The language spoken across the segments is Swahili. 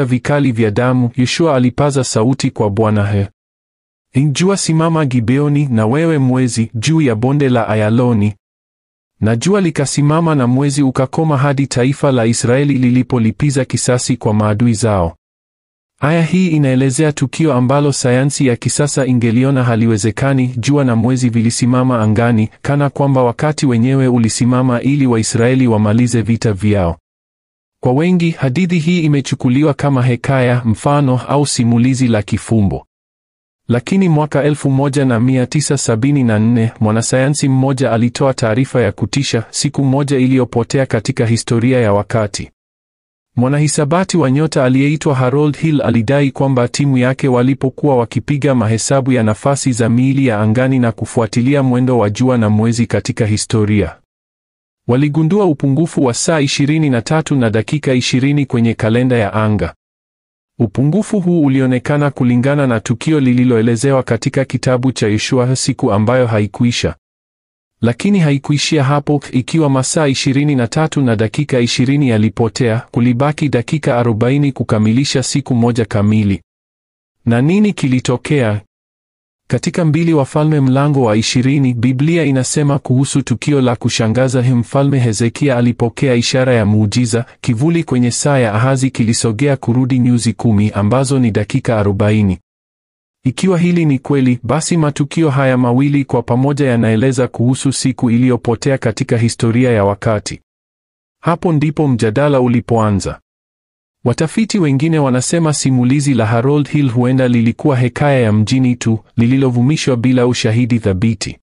Vikali vya damu, Yoshua alipaza sauti kwa Bwana, he jua simama Gibeoni, na wewe mwezi juu ya bonde la Ayaloni. Na jua likasimama na mwezi ukakoma hadi taifa la Israeli lilipolipiza kisasi kwa maadui zao. Aya hii inaelezea tukio ambalo sayansi ya kisasa ingeliona haliwezekani. Jua na mwezi vilisimama angani, kana kwamba wakati wenyewe ulisimama ili Waisraeli wamalize vita vyao. Kwa wengi, hadithi hii imechukuliwa kama hekaya, mfano au simulizi la kifumbo. Lakini mwaka 1974, mwanasayansi mmoja alitoa taarifa ya kutisha, siku moja iliyopotea katika historia ya wakati. Mwanahisabati wa nyota aliyeitwa Harold Hill alidai kwamba timu yake walipokuwa wakipiga mahesabu ya nafasi za miili ya angani na kufuatilia mwendo wa jua na mwezi katika historia, waligundua upungufu wa saa 23 na dakika 20 kwenye kalenda ya anga. Upungufu huu ulionekana kulingana na tukio lililoelezewa katika kitabu cha Yoshua, siku ambayo haikuisha. Lakini haikuishia hapo. Ikiwa masaa 23 na dakika 20 yalipotea, kulibaki dakika 40 kukamilisha siku moja kamili. Na nini kilitokea? Katika 2 Wafalme mlango wa 20, Biblia inasema kuhusu tukio la kushangaza. Mfalme Hezekia alipokea ishara ya muujiza. Kivuli kwenye saa ya Ahazi kilisogea kurudi nyuzi 10 ambazo ni dakika 40. Ikiwa hili ni kweli, basi matukio haya mawili kwa pamoja yanaeleza kuhusu siku iliyopotea katika historia ya wakati. Hapo ndipo mjadala ulipoanza. Watafiti wengine wanasema simulizi la Harold Hill huenda lilikuwa hekaya ya mjini tu, lililovumishwa bila ushahidi thabiti.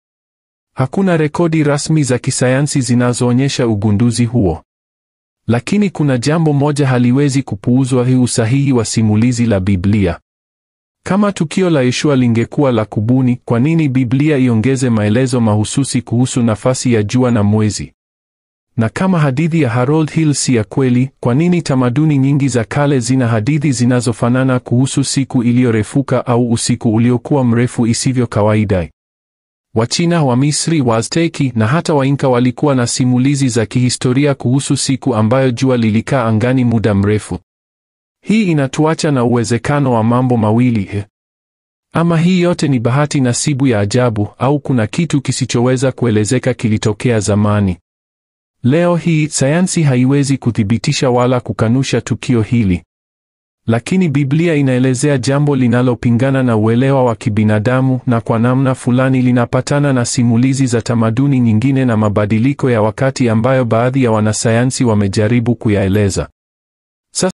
Hakuna rekodi rasmi za kisayansi zinazoonyesha ugunduzi huo. Lakini kuna jambo moja haliwezi kupuuzwa: hii usahihi wa simulizi la Biblia. Kama tukio la Yoshua lingekuwa la kubuni, kwa nini Biblia iongeze maelezo mahususi kuhusu nafasi ya jua na mwezi? Na kama hadithi ya Harold Hill si ya kweli, kwa nini tamaduni nyingi za kale zina hadithi zinazofanana kuhusu siku iliyorefuka au usiku uliokuwa mrefu isivyo kawaida? Wachina, Wamisri, Waazteki na hata Wainka walikuwa na simulizi za kihistoria kuhusu siku ambayo jua lilikaa angani muda mrefu. Hii inatuacha na uwezekano wa mambo mawili. Ama hii yote ni bahati nasibu ya ajabu, au kuna kitu kisichoweza kuelezeka kilitokea zamani. Leo hii sayansi haiwezi kuthibitisha wala kukanusha tukio hili. Lakini Biblia inaelezea jambo linalopingana na uelewa wa kibinadamu na kwa namna fulani linapatana na simulizi za tamaduni nyingine na mabadiliko ya wakati ambayo baadhi ya wanasayansi wamejaribu kuyaeleza.